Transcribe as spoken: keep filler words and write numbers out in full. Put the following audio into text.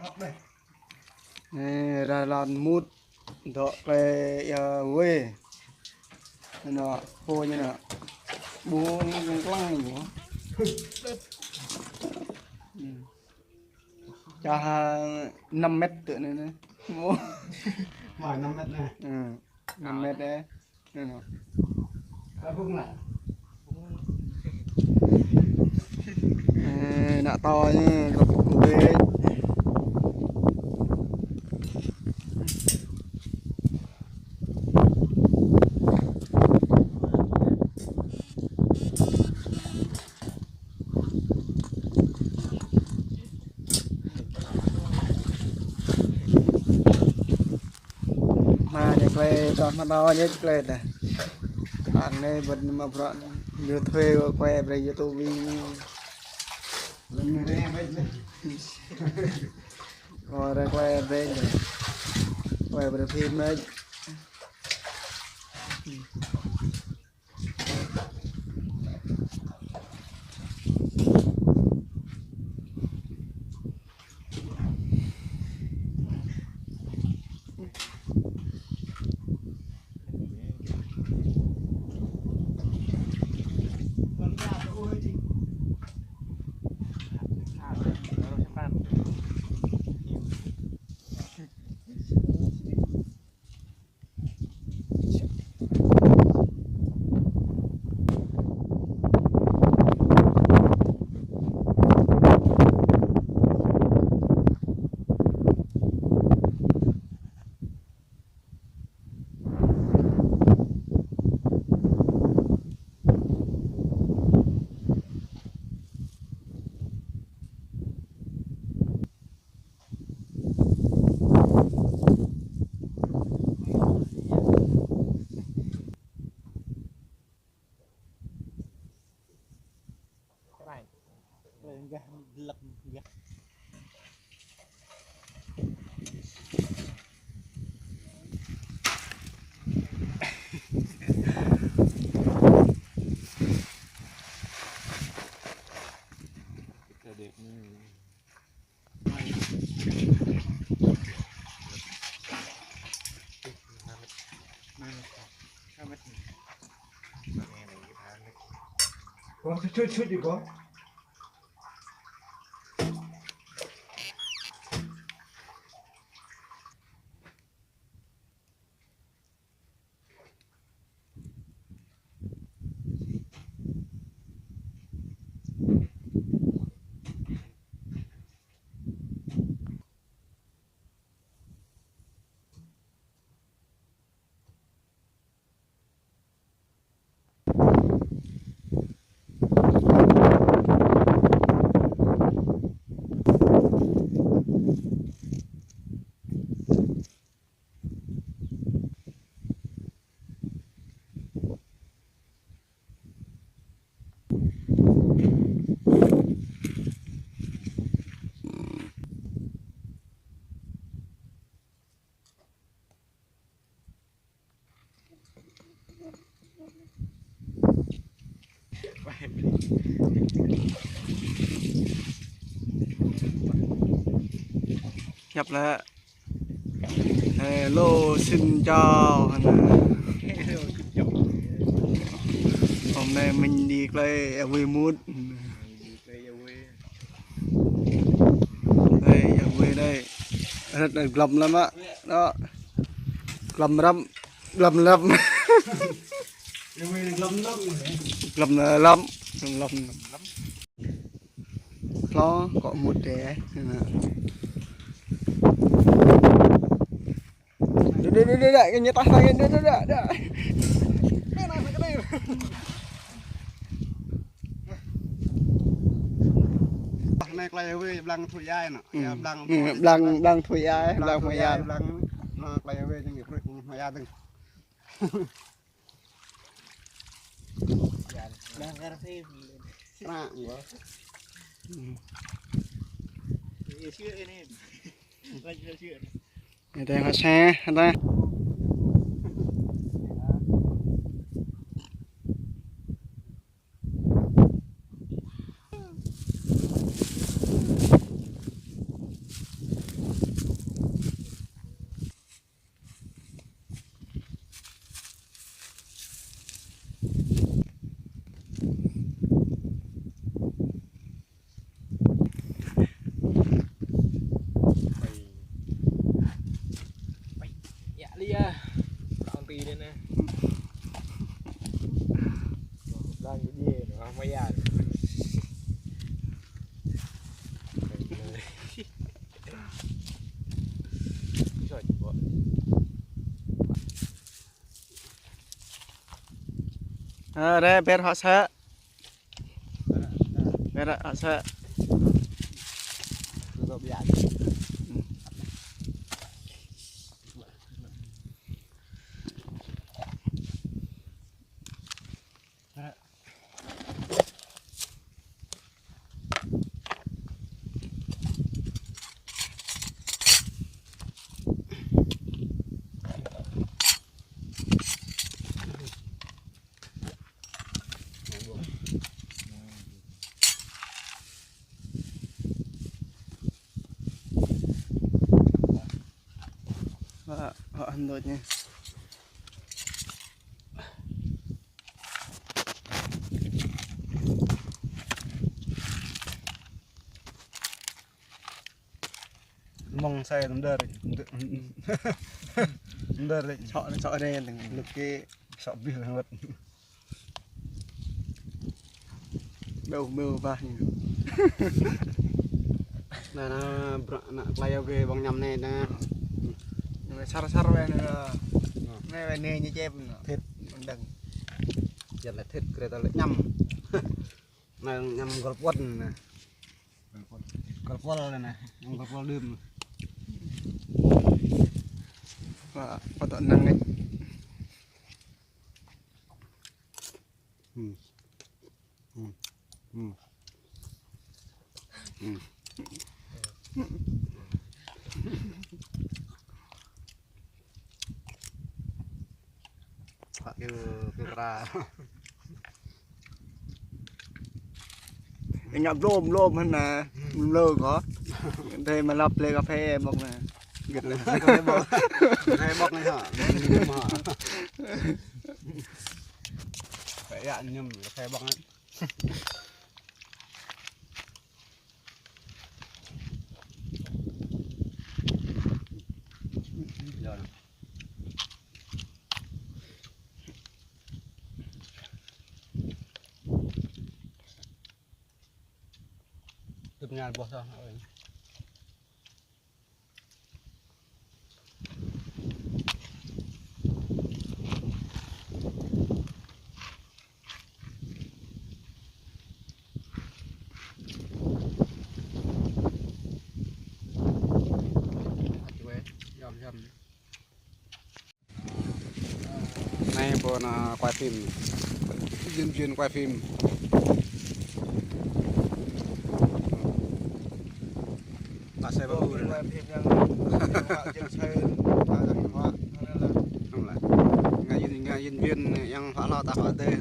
Anai, ră lŏn mŭt, dŏ klĕ ia wê. Anŭn, pô ñu anŭn. Ƀu lăng klăng ñu. Hm. Čah năm mét tơ anai anai. Ơ, năm mét anai. Ơ, năm mét anai. Anŭn. Ơ, ană tơña, gơ̆p kơkuh. Hmua anai klĕ, tơl hmua anai klĕ dah. Ang anai bơ̆n mă bruă ñu thuê kơ klĕ brơi YouTube. Kơ klĕ brơi. Klĕ brơi phim anai. Ơ, sut, sut, sut đi kơ. Hiăp lĕ. Hello, xin chào. Hôm nay mình đi klĕ ia wê mŭt. Đây, ia wê đây. Rất là glăm lắm ạ. Đó. Glăm lắm. Glăm lắm. Glăm lắm. Glăm lắm. Lo, kơ mŭt deh. Đơ, đơ, đơ, đơ, đơ, ñu tah, tah, đơ, đơ, đơ, đơ. Anai klĕ ia wê blang Thụy Ai anŭn. Ia blang, blang, blang Thụy Ai, blang Thụy Ai, blang, anŭn klĕ ia wê jing ia prui Thụy Ai dơ̆ng. Blang kar phim. Sră, wah. Ia sư̆ anai. Lăi ia sư̆. Anai tơ hă sa, anai. Ơ, rĕ, ƀĕ hŏ sơ̆. Ƀĕ hŏ sơ̆. Hŏ, hŏ hơndut ñu. Mơ̆ng sai tơm đơr. Tơm đơr. Sŏ, sŏ rĕ, lưng lưng kê. Sŏ bih lăng wơ̆t. Mêu, mêu bah ñu. Anai, anai, bruă ană klai yơh kơ ƀơ̆ng añăm anai, anai. Anai sar sar wơ̆t anai. Anai wơ̆t anai ñu čep anai. Thịt. Mơ̆ng đăng. Jăt lĕ thịt, kơ rĕ ta lĕ añăm. Anai añăm gơl puăn anai. Gơl puăn anai, añăm gơl puăn đưm. Wah, pơtŏ năng anai. Hmm. Hmm. Hmm. Hmm. Kơ, kơ kra. Ñu blom, blom hơ̆n anai. Blom kơ. Dei mă lăp lĕ kơphê ƀơ̆ng anai. Git lĕ. Kơphê ƀơ̆ng. Kơphê ƀơ̆ng anai hă. Ƀơ̆ng anai hă. Kơphê yă ñăm, kơphê ƀơ̆ng anai. Tŭp ñal boh soh. Anai ƀơi anai quay phim. Diễn viên quay phim. Pă sai ƀơ̆ng. Quay phim yang, yang hua jeng sai, ta yang hua. Anai lah. Anai lah. Ngă diễn, ngă diễn viên yang hua hloh ta hua dêh.